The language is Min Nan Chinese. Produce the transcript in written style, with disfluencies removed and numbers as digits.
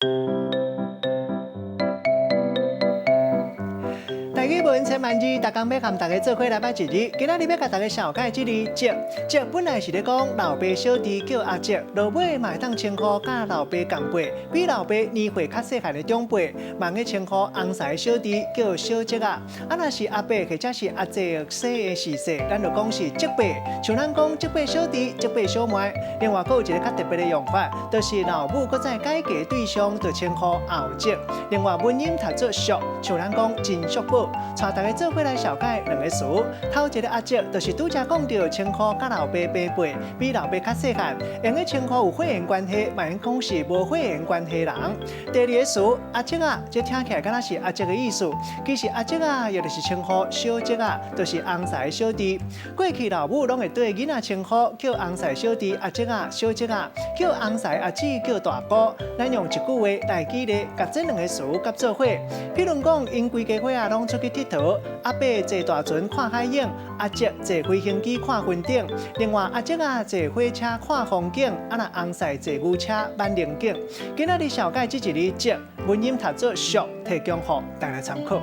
台語文千萬字，逐工欲佮大家做伙來捌一字。今仔日欲共大家紹介這字叔，叔本來是咧講老爸小弟叫阿叔，落尾嘛會當稱呼佮老爸仝輩，比老爸年歲較細漢的長輩，嘛會稱呼翁婿小弟叫小叔仔。啊，若是阿伯或者是阿姐生的序細，咱就講是叔伯。像咱講叔伯小弟、叔伯小妹。另外，閣有一个較特別的用法，就是老母閣再改嫁對象，就稱呼後叔。另外，文音讀做俗，像咱講真俗寶。帶大家做伙來紹介兩個詞，頭一個阿叔，就是拄才講著稱呼佮老爸平輩，比老爸較細漢，用咧稱呼有血緣關係，嘛會講是無血緣關係人。第二个詞阿叔仔，這聽起來敢若是阿叔的意思，其實阿叔仔也就是稱呼小叔仔，就是翁婿小弟。過去老母攏會對囡仔稱呼叫翁婿小弟阿叔仔、小叔仔，叫翁婿阿姊叫大姑。咱用一句話來舉例，共這兩个詞佮做伙。譬如講，𪜶規家伙仔攏出去𨑨迌，阿伯坐大船看海景，阿叔坐飛行機看雲頂。另外，阿叔仔坐火車看風景，啊若翁婿坐牛車挽龍景。今仔日紹介這一字叔，文音讀做俗，提供予大家參考。